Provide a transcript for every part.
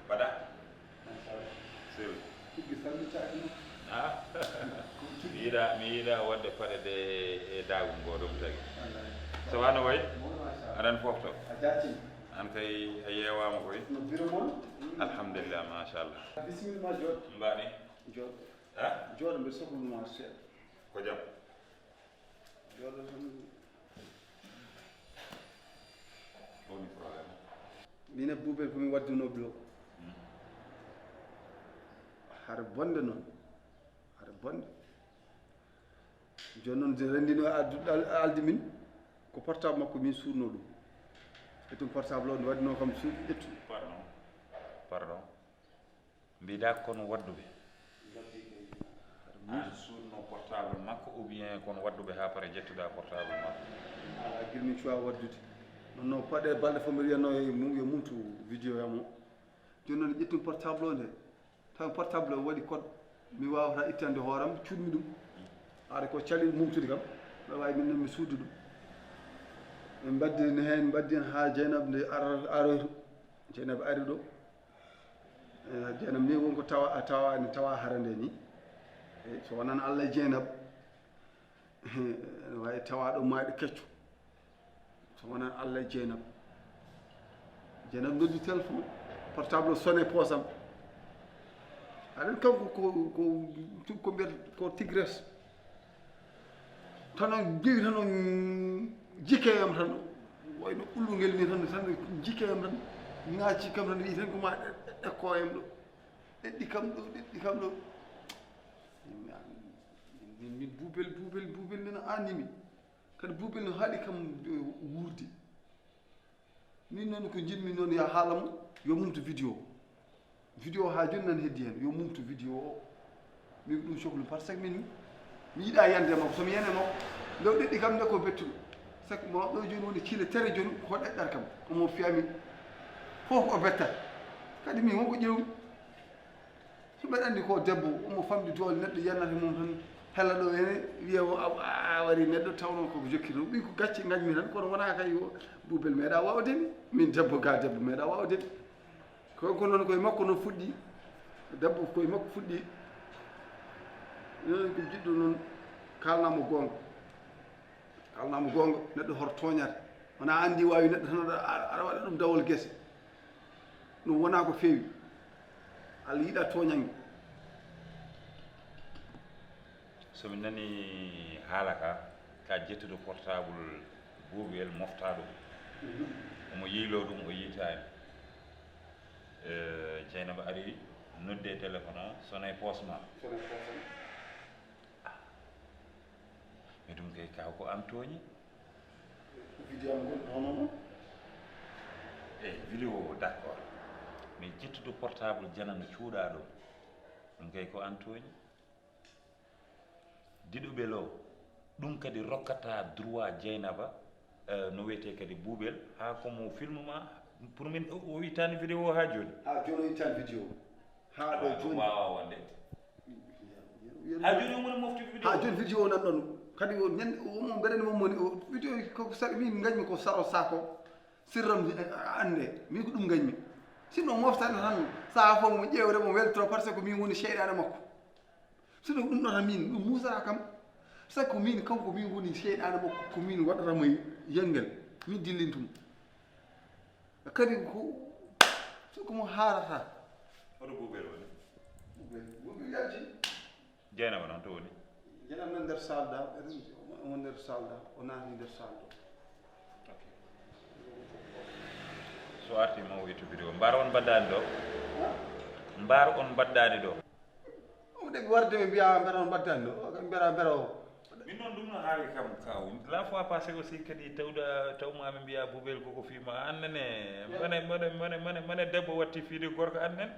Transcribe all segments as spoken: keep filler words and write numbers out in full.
Bada. Sel. Ah. Mi yiɗa, mi yiɗa wadde paɗe de e daagu ngo ɗum tagi. So wano way? Aɗan fofto. An kay a yeewaama koy. Alhamdulillah, machallah. Bisimilla ma jooɗ. Mbaɗi? Jooɗ. Ha? Jooɗ, mbiɗa sohluno ma seeɗa. Ko jam? Jooɗo tan. Woni problème? Min e Buubel ko min waddunoo ɗo. Hmm. Hare bonde noon. Hare bonde. Jooni noon, renndino addu-, al-, aldi min, ko portable makko min suuɗnoo ɗum. Ƴettum portable o, nde waɗnoo kam suuɗi, ƴettu. Pardon. Pardon. Mbiɗa kono wadduɓe. An suuɗno portable makko ou bien kono wadduɓe haa pare ƴettuɗa portable makko? Ala, gila min cuwa waddude. Noon no paɗe balɗe fof mbiɗa wiyatno e mum yo mumtu vidéo am o. Jooni noon ƴettum portable o nde. Tawi portable o waɗi code. Mi wawata ittande hooram, cuuɗmi ɗum. Haade ko cali mumtude kam. Mbeɗa wawi min noon mi suuɗde ɗum. Min mbaddi heen, mbaddi heen haa Jeynaba nde ar-, aroyta. Jeynaba ari ɗo. Eh, Jeynaba ni wonko tawa, a tawa, ne tawa harande ni. Eh, so wonan Allah e Jeynaba. Eh, ene wawi tawa ɗo mayɗo kecco. So wonan Allah e Jeynaba. Jeynaba noddi téléphone, portable o sonne poosam. Aɗen kanko ko, ko, ko mbiyata ko tigresse. Tan o ƴeewi tan o jikke am tan, wayno ɓullungel ni tan, tan jikke am tan, ŋaaci kam tan, wiyi tan ko ma ɗe-, ɗe-, ɗekko am ɗo, ɗeɗɗi kam ɗo, ɗeɗɗi kam ɗo. Min, min, min Buubel, Buubel, Buubel nana anni min. Kadi Buubel no haaɗi kam, eh, wuurde. Min noon ko njiɗmi noon, ya haala mo, yo mumtu vidéo. Vidéo haa jooni nan heddi heen, yo mumtu vidéo o. Min ko ɗum sohlu, par ce que min, mi yiɗa yande makko, so mi yande makko, nde o ɗeɗɗi kam nde ko bettuɗo. Sabu mo ɗo jooni woni kile tere jooni, ko ɗeɗɗata kam. Omo fiya min, fof ko o bettata. Kadi min wonko ƴeewmi. So mbeɗa anndi ko debbo, omo famɗi doole, neɗɗo yannata mum tan, hela ɗo ene wiya o a, a, a wari neɗɗo, tawno koko jokki ɗum. Ɓiy ko gacce ngañmi tan, kono wona kay o Buubel meeɗa wawde mi. Min debbo ga debbo meeɗa wawde mi. Ko, ko noon koye makko noon fuɗɗi. Debbo koye makko fuɗɗi. Noon ko jiɗɗo noon, kalnamo goonga. Kalnamo goonga, neɗɗo hoto tooñata. Wona anndi wawi neɗɗo tan aɗa, aɗa waɗa ɗum dawol gese. Ɗum wona ko feewi. Allah yiɗa tooñange. So mi nani haala ka, ka ƴettuɗo portable Buubel mofta ɗum. Mhm. Omo yiilo ɗum, o yiitaani. Eh, Jeynaba ari, nodde téléphone o, sone poos ma. Sone poos am. Ah. Mais ɗum kay kaw ko an tooñi. Vidéo am ngol, non, non, non. Eh, vidéo o, d'accord. Mais ƴettuɗo portable Jeynaba cuuɗa ɗum. Ɗum kay ko an tooñi. Diɗo ɓelo, ɗum kadi rokkata droit Jeynaba, eh, no wiyetee kadi Buubel, haa ko mo film ma, pour min, o, o ittani vidéo o haa jooni. Haa jooni o ittani vidéo. Haa ɗo jooni. Wawa wonde. Haa jooni o woni moftude vidéo. Haa jooni vidéo o nan ɗon. Kadi o ñande, o mo mbeɗani mo moni, o vidéo ko sa-, min ngañmi ko saro sako. Sirram, eh, annde. Min ko ɗum ngañmi. Sinno moftani tan, saha fof mo ƴeewre mo weltoro, par ce que min woni seyɗaane makko. Sinno ko ɗum ɗota min, ɗum musata kam. Sabu ko min, kanko min woni seyɗaane makko, ko min waɗata mo yengel. Min dillintu mo. Kadi ko, so ko mo haarata. Hoto Buubel woni? Buubel, Buubel yalti. Jeynaba noon to woni? Jeynaba nan nder salle da, omo nder salle da, o naati nder salle ɗo. Ok. So arti ma o ittu vidéo. Mbaar on mbaddani ɗo? Ha? Mbaar on mbaddani ɗo? Omo ɗeɓi warde ɓe mbiya mbara on mbaddani ɗo, mbara, mbara o. Min noon ɗum no haali kam kaw. La fois passée aussi kadi tawda, tawma ɓe mbiya Buubel koko fima. An nene, mane, mane, mane, mane, mane debbo watti fiide gorko an nen?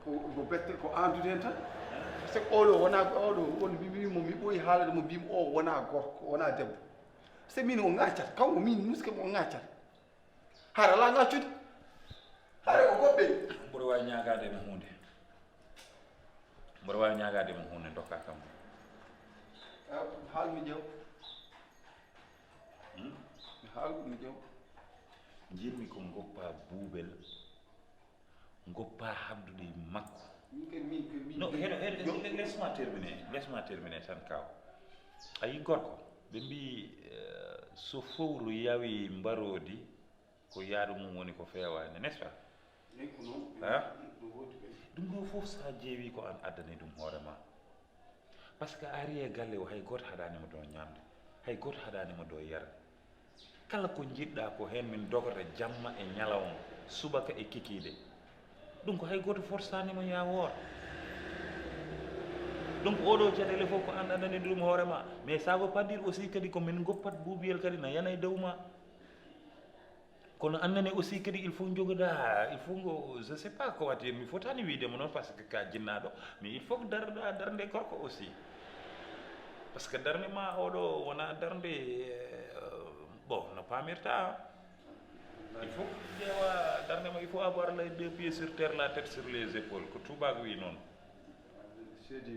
Ko, ko bette, ko andude hen tan. Par ce que oɗo wona, oɗo won mbi-, mbi-, mo mi ɓooyi haalade mo mbimi o wona gorko, wona debbo. Par ce que min o ŋaccata, kanko min muske mo ŋaccata. Hara ala ŋaccude. Hara ko goɓɓe. Mboɗo wawi ñaagade mo hunde. Mboɗo wawi ñaagade mo hunde, dokka kam. Ah, haalmi jaw. Hmm? Mi haalmi jaw. Njiɗmi ko ngoppa buubel, ngoppa habdude e makko. Min kay, min kay, min non, kay, heɗo, heɗo, yo- laisse-moi terminer, laisse-moi terminer tan kaw. A yi gorko, ɓe mbi, eh, so fowru yawi mbaroodi, ko yaadu mum woni ko feewaani, n'est-ce pas? Eyi, ko noon. Hein? Ɗum woodi kay. Ɗum ɗo fof so a ƴeewi ko aan addani ɗum hoore ma. Parce que a ari e galle o, hay gooto haɗaani mo ɗo ñaamde, hay gooto haɗaani mo ɗo yarde. Kala ko njiɗɗa ko heen min dogata jamma e ñalawma, subaka e kikiiɗe. Ɗum ko hay gooto forsaani mo yaa woor. Donc oɗo caɗeele fof ko aan addani ɗum hoore ma. Mais ça veut pas dire aussi kadi ko min ngoppat buubiyel kadi na yana e dow ma. Kono annene aussi kadi il faut jogoɗa, il faut ngo, je sais pas ko wati, mi fotani wiide mo noon parce que ka jinnaɗo, mais il faut que darɗa darde gorko aussi. Parce que darde ma oɗo wona darde, euh, bon, no pamirta. Il faut que ƴeewa darde ma, il faut avoir les deux pieds sur terre, la tête sur les épaules, ko tubaako wi noon.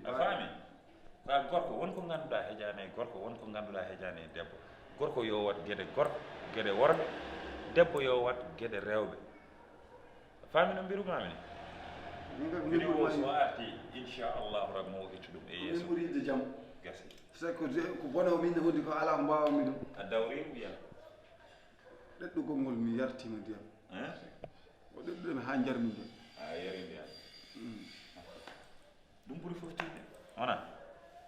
A faami? Ka gorko, won ko ngannduɗaa hejaani e gorko, won ko ngannduɗaa hejaani e debbo. Gorko yo wat geɗe gorko, geɗe worɓe, debbo yo wat geɗe rewɓe. A faami no mbirumaami ni? Min kay ko Video o so arti, inchallahu rabbi, mo ittu ɗum e yeeso. Min ɓuri yiɗde jam. Gasi. C'est que je, ko bone o min hundi ko alaa ko mbaawami ɗum. A dawri ou bien? Ɗeɗɗugol ngol mi yartima ndiyam. Hein? O ɗeɗɗuɗo mi haa njarmi ndiyam. A yari ndiyam. Mm. Ɗum ɓuri fof tiiɗde. Wona?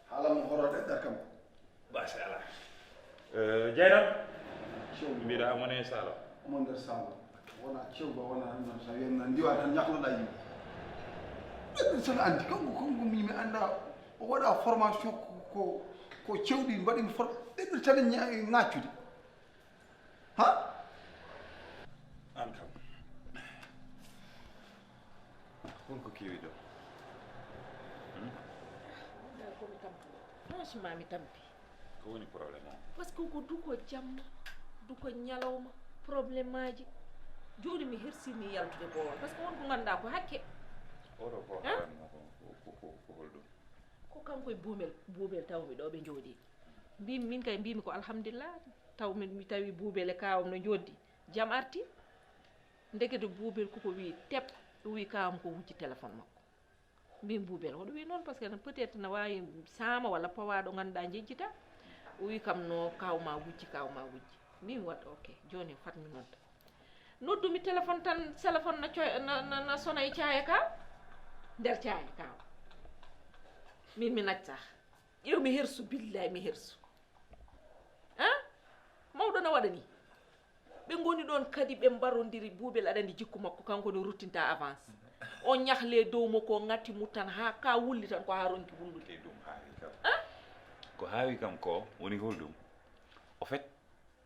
Haala mo horode ɗaɗɗat kam. Basi ala. Eh, Jeyran? Cew. Mbiɗa amone salo. Omo nder salo. Wona cew ba wona noon sa wiyan nan ndiwa tan ñakloɗa yimɓe. Ɓeɗɗo tan andi kanko, kanko mi mi anda o waɗa formation ko, ko, ko cewɗi mbaɗi mi for-, ɓeɗɗo tan ña-, ŋaccude. Ha? Aan kam. Hol ko kewi ɗo? Hmm? Dal ko mi tampi. Franchement mi tampi. Ko woni problème o? Parce que ko duko jamma, duko ñalawma, problème aji. Jooni mi hersi mi yaltude boowal. Parce que won ko ngannduɗaa ko hakke. Oɗo ko, hein? Ko, ko, ko, ko holɗum? Ko kanko e buubel, buubel tawmi ɗo ɓe njooɗi. Mbi-, min kay mbimi ko alhamdulillah. Taw mi, mi tawi buubel e kaawam no njooɗi. Jam arti. Ndekete buubel koko wi tep, ɗum wi kaawam ko wujji téléphone makko. Mbimi buubel, hoɗo wi noon, parce que peut-être na waawi saama walla pawa ɗo ngannduɗaa njejjita. O wi kam no kaawma wujji, kaawma wujji. Mbimi waɗ ok, jooni fat mi nodda. Noddumi téléphone tan, téléphone na coy-, na, na, na sona e caaya ka, nder caaya ka. Min mi nacca. Ƴeew mi hersu, billahi mi hersu. Hein? Mawɗo na waɗa ni. Ɓe ngoni ɗoon kadi ɓe mbarondiri, buubel aɗa anndi jikku makko, kanko no ruttinta avance. O ñahle dow mo ko ngati mu tan haa ka wulli tan ko haa ronki wullude. Ɗum haawi kam. Hein? Ko haawi kam ko woni holɗum? Au fait,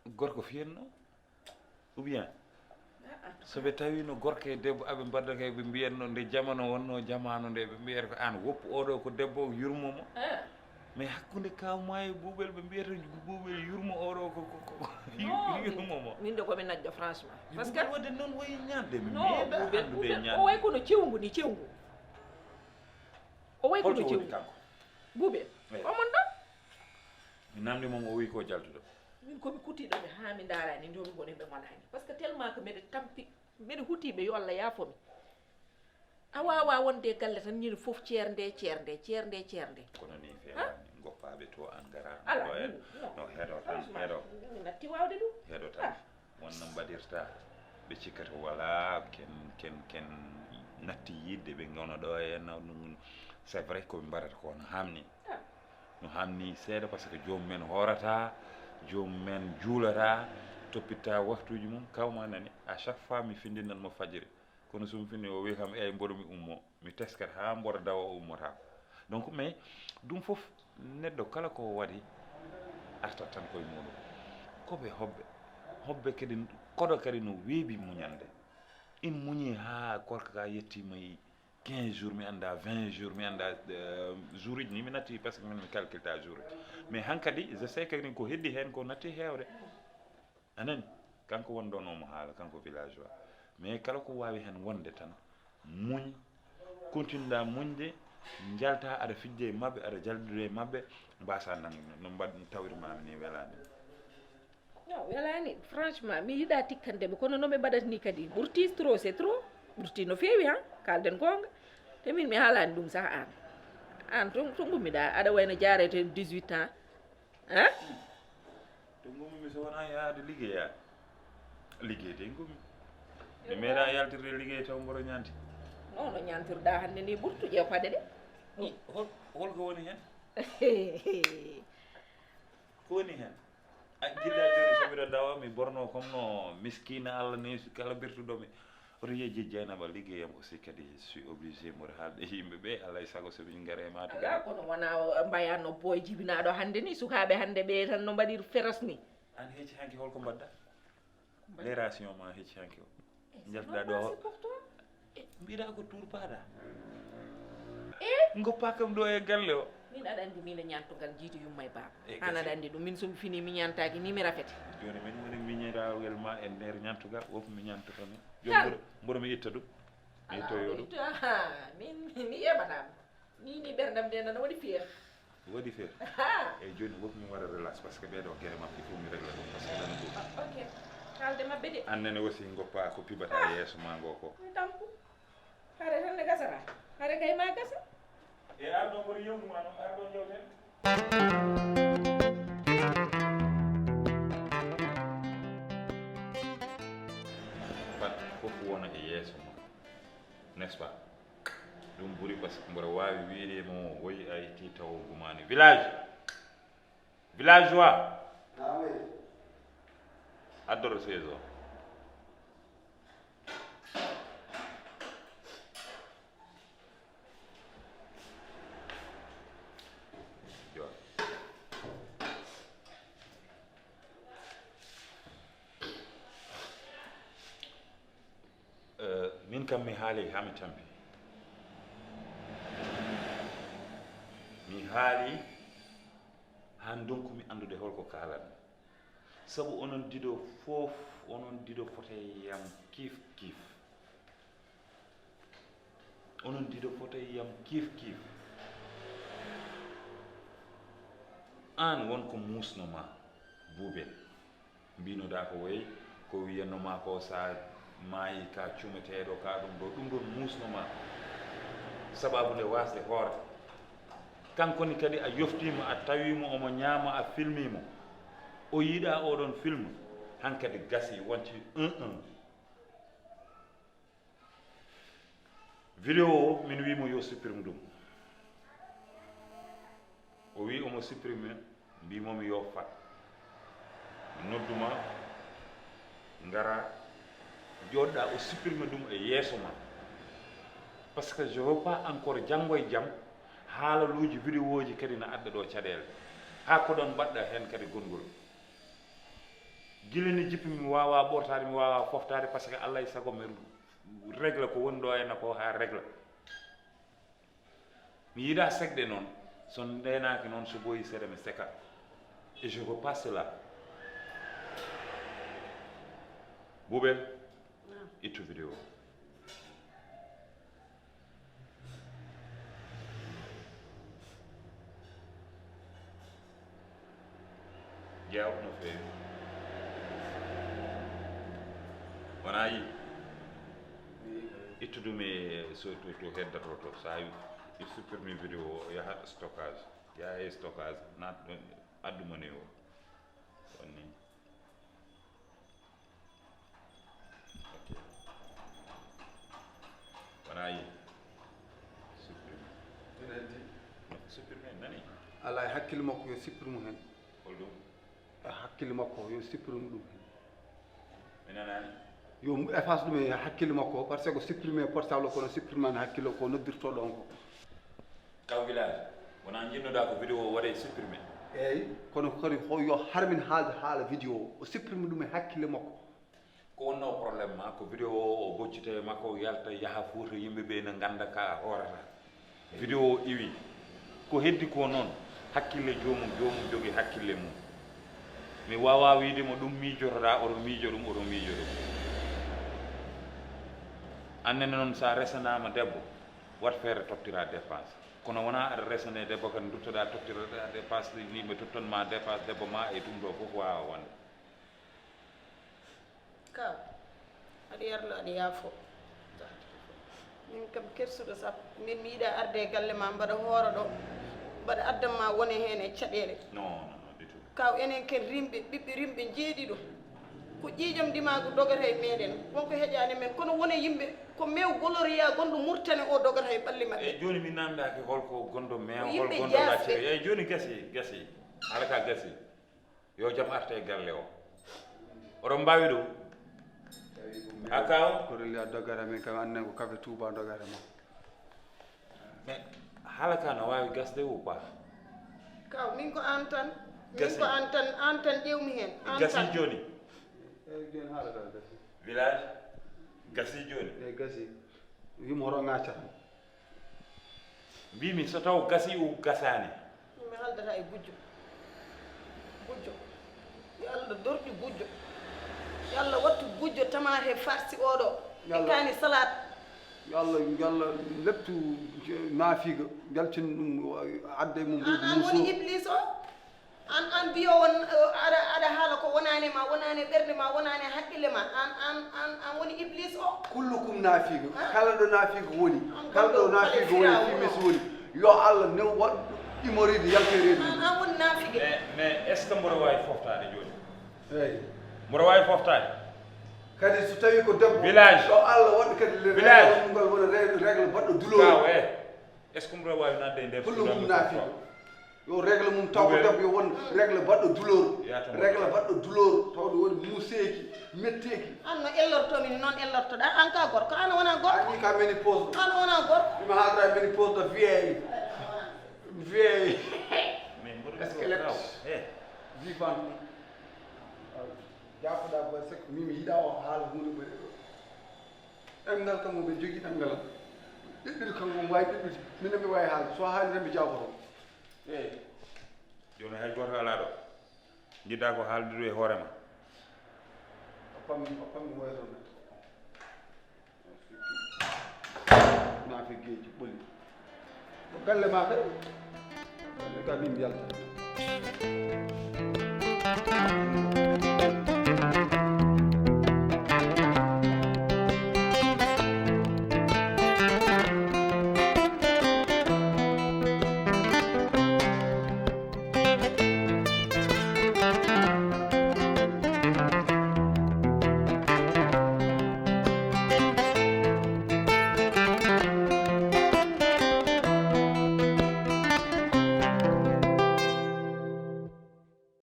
gorko fiyatno? Ou bien, so ɓe tawino gorko e debbo aɓe mbaɗda kay, ɓe mbiyatno nde jamano wonno jamanu nde, ɓe mbiyata ko aan woppu oɗo ko debbo, yurmo mo. Eh. Mais hakkunde kawma e buubel, ɓe mbiyata buubel yurmo oɗo ko, ko, ko, ko, non, yurmo mo. Min de ko mi najjo, franchement. Parce que buubel waɗde noon wayi ñaande, mi non, meeɗa buubel, anndude buubel, ñaande. O way kono cewngu ni, cewngu. O way kono cewngu. Holto woni kanko? Buubel. Eh. Omon ɗo? Mi namdi mo, o wi ko jaltuɗo. Min ko mi kutiiɗo ɓe haa mi ndaarani nde mi ngoni ɓe ngonani. Parce que tellement que mbeɗa tampi, mbeɗa hutii ɓe, yo Allah yaafo mi. A waawaa wonde e galle tan ñande fof ceernde, ceernde, ceernde, ceernde. Kono ni feewaani, goppaaɓe to an ngara. Ala, ɗo en, min, non. No heɗo tan, franchement, heɗo. Mi natti waawde ɗum. Heɗo tan. Ah. Won no mbaɗirta. Ɓe cikkata wala ken, ken, ken natti yiɗde ɓe ngona ɗo e no ɗum. C'est vrai ko ɓe mbaɗata ko no hamni. Ah. No hamni seeɗa, parce que joomum en hoorata, joomum en juulata, toppitta waktuuji mum. Kawma nani, à chaque fois mi findinat mo fajiri. Kono so mi fini, o wi kam, "Eey, mboɗo mi ummo." Mi teskat haa mboɗo dawa, o ummotaako. Donc, mais ɗum fof, neɗɗo kala ko waɗi, artat tan koye muɗum. Ko ɓe hobbe. Hobbe kadi, koɗo kadi no weeɓi muñande. In muñi haa korka ka yettima e quinze jours, mi annda vingt jours, mi annda, euh, jour uji ni mi natti, parce que min mi calculta jour uji. Mais hankadi, je sais que ko heddi heen ko natti heewde. A nani? Kanko won ɗoon omo haala, kanko villageois. Mais kala ko waawi heen wonde tan, muñ, continue-ɗaa muñde, njaltaa aɗa fijde e maɓɓe, aɗa jaldude e maɓɓe, mbaasa nanngude. No mbaɗ-, tawirmaami ni welaani. No, welaani, franchement, mi yiɗaa tikkande ɓe, kono no ɓe mbaɗata ni kadi, ɓurti trop, c'est trop, ɓurti no feewi, han, kaalden goonga. Te min mi haalaani ɗum sah aan. Aan, to, to ngummiɗaa, aɗa wayno jaarete dix-huit ans, han? To ngummi mi so wonaa yaade liggey, yaa. Liggey de ngummi. Mi meeɗaa yaltirde liggey taw mboɗo ñaanti. No, no ñaantirɗaa hannde ni ɓurtu, ƴeew paɗe ɗe. Hol-, hol-, holko woni heen? Ko woni heen? A jiɗɗa jooni so mbiɗa dawa, mi borno comme no miskina Allah ni, kala birtuɗo mi. Oto wiye je Jeynaba liggeyam aussi kadi, je suis obligé mboɗo haalde e yimɓe ɓe, alaa e sago so min ngara e ma to. Alaa, kono wona o mbayatno boy jibinaaɗo hannde ni, sukaaɓe hannde ɓe tan no mbaɗir féroce ni. Aan hecci hanki holko mbaɗɗa? Leeration ma hecci hanki o. Eh, c'est jaltuɗaa ɗo normal, ho-, c'est pour toi. Eh, mbiɗa ko tour paɗa. Eh? Goppa kam ɗo e galle o. Min aɗa anndi min e ñaantugal jiitu yumma e baaba. Eh, aan aɗa anndi ɗum. Min so mi fini mi ñaantaaki ni mi rafete. Jooni min woni miñirawel ma e nder ñaantugal, wof mi ñaantoto ni. Jooni mboɗo, mboɗo mi itta ɗum. Mi ittoyo ɗum. Min, mi yeɓanaama. Ni, ni ɓerndam nde nana waɗi fier. Waɗi fier. Eyyi, jooni wof mi waɗa relax, parce que ɓeɗo gere maɓɓe fof mi régla ɗum, parce que nana ɗum. Ah, ok. Haalde maɓɓe de. Annene aussi goppa ko pibata yeeso ma ngo ko. Mi tampu. Hare tan ne gasata. Hare kay ma gasa. E arɗo mboɗo yewnu ma noon, arɗo jewten. Pat fof wona e yeeso ma. N'est-ce pas? Ɗum ɓuri, parce que mboɗo waawi wiyde mo woyi a itti taw gumaani. Village! Villageois! Naam, oui. Addoro saison. Yo. Eh, min kam mi haali haa mi tampi. Mi haali haa ndonkumi anndude holko kaalatmi. Sabu onon dido fof, onon dido fotey yam kif kif. Onon dido fotey yam kif kif. Aan won ko muusno ma, Buubel. Mbinoɗaa ko woyi, ko wiyanno ma ko sa maayi ka cumeteeɗo ka ɗum ɗo, ɗum ɗon muusno ma. Sababu nde wasde hoore. Kanko ni kadi a yoftiimo, a tawiimo omo ñaama, a filmiimo. O yiɗa oɗon film, hankadi gasi, wonti un un. Vidéo o, min wiimo yo supprime ɗum. O wi omo supprime, mbimomi yo fat. Mi nodduma, ngara, joɗɗa, o supprime ɗum e yeeso ma. Parce que je veux pas encore janngo e jam, haalaluuji, vidéoji kadi na adda ɗo caɗeele. Haa ko ɗon mbaɗɗa heen kadi gonngol. Gila ni jippi mi waawaa ɓoortaade, mi waawaa foftaade, parce que Allah e sago mi régla ko woni ɗo henna ko haa régla. Mi yiɗa sekde noon, so ndeenaaki noon, so ɓooyi seeɗa mi seka. Et je veux pas cela. Buubel, ittu vidéo. Jeew no feewi. Wona yi? Ittu ɗum e so to, to heddato to. So a supprime vidéo o, yahat stockage. Yaha e stockage, naat ɗon, addu moni o. On ni. Ok. Wona yi? Supprime. Ene heddi? No, supprime, nani? Alaa e hakkille makko yo supprime heen. Hol ɗum? E hakkille makko yo supprime ɗum heen. Mi nanaani. Yo efface ɗum e hakkille makko, parce que supprime portable kono supprime an hakkille ko noddirto ɗon ko. Kaw Village, wona njiɗnoɗa ko vidéo o waɗe supprimé? Eyyi, kono kadi ho-, yo harmin haalde haala vidéo o, o supprime ɗum e hakkille makko. Ko wonno problème ma, ko vidéo o, o boccita e makko, o yalta, yaha Fuuta, yimɓe ɓe ne ngannda ka hoorata. Vidéo o iwi. Ko heddi ko noon, hakkille joomum, joomum jogi hakkille mum. Mi waawaa wiyde mo ɗum miijotoɗaa, oɗo miijo ɗum, oɗo miijo ɗum. Annene noon, so a resanaama debbo, wat feere tottira dépense. Kono wonaa aɗa resane debbo kadi, nduttoɗaa tottira dépense, yimɓe totton ma dépense debbo ma e ɗum ɗo fof waawaa wonde. Kaw, aɗa yarlo, aɗa yaafo. Min kam kersuɗo sap, min mi yiɗa arde e galle ma, mbaɗa hoora ɗo, mbaɗa addan ma wone heen e caɗeele. Non, non, non, du tout. Kaw, enen ken rimɓe, ɓiɓɓe rimɓe jeeɗiɗo. Ko ƴiiƴam ndimaagu dogata e meɗen, wonko heƴaani men, kono wone yimɓe, ko mew Gloria gonɗo Murtani o dogata e ɓalli maɓɓe. Eyyi, jooni mi namdaaki holko gonɗo mew, hol gonɗo lacciri. Eyyi, jooni gasi, gasi. Haala ka gasi. Yo jam arte e galle o. Oɗon mbaawi ɗum? A kaw? Ko reliya dogata men kam, annen ko café Touba dogata ma. Mais haala ka no waawi gasde ou pas? Kaw, min ko aan tan. Min ko aan tan, aan tan ƴeewmi heen. Aan tan. Gasi jooni? Eyyi, jooni haala ka gasi. Village? Gasi jooni? Eyyi, gasi. Wimo hoto ŋaccatam. Mbimi so taw gasi ou gasaani. Mi haaldata e gujjo. Gujjo. Yo Allah dorƴu gujjo. Yo Allah wattu gujjo tamaate farsi oɗo. Yo Allah. E kaani salaat. Yo Allah, yo Allah leptu naafiiga, jaltin ɗum, adda e mum. Aan, aan woni Iblis o? Aan, aan biyo won, eh, aɗa, aɗa haala ko wonaani e ma, wonaani e ɓernde ma, wonaani e haqqille ma. Aan, aan, aan, aan woni Iblis o. Kullukum naafiiga. Kala ɗo naafiiga woni, kala ɗo naafiiga woni, fimis woni, yo Allah new waɗ imoriide yalta e reedu mum. Aan, aan woni naafiiga. Mais, mais est-ce que mboɗo waawi foftaade jooni? Eeyi. Mboɗo waawi foftaade? Kadi so tawii ko debbo, village, yo Allah waɗ kadi le-, village, règle mum ngal wona règle, règle baɗɗo douleur. Kaw, eh. Est-ce que mboɗo waawi naatde e nder kullukum naafiiga? Yo règle mum taw ko debbo, yo won règle baɗɗo douleur. Règle baɗɗo douleur, tawde woni muuseeki, metteeki. Aan no ellorto min, noon ellortoɗaa. Aan ka gorko, aan wona gorko. Aan ni ka ménopause. Aan wona gorko. Ima haaldata ménopause de vieille. Vieille. Squelette. Vivante. Jaafoɗaa boy, c'est que min mi yiɗaa o haala huunde boy ɗo. Ɗemngal kam, mo ɓe jogii ɗemngal am. Ɗiɗɗiri kanko, omo waawi ɗiɗɗude. Min, mi waawi haalde. So haali tan, mi jaaboto. Eey. Jooni hay gooto alaa ɗo. Njiɗɗaa ko haaldude e hoore ma? O pammi, o pammi woyatoo men. Naafegeeji ɓoli. Ko galle ma kay. Galle ka min yalta.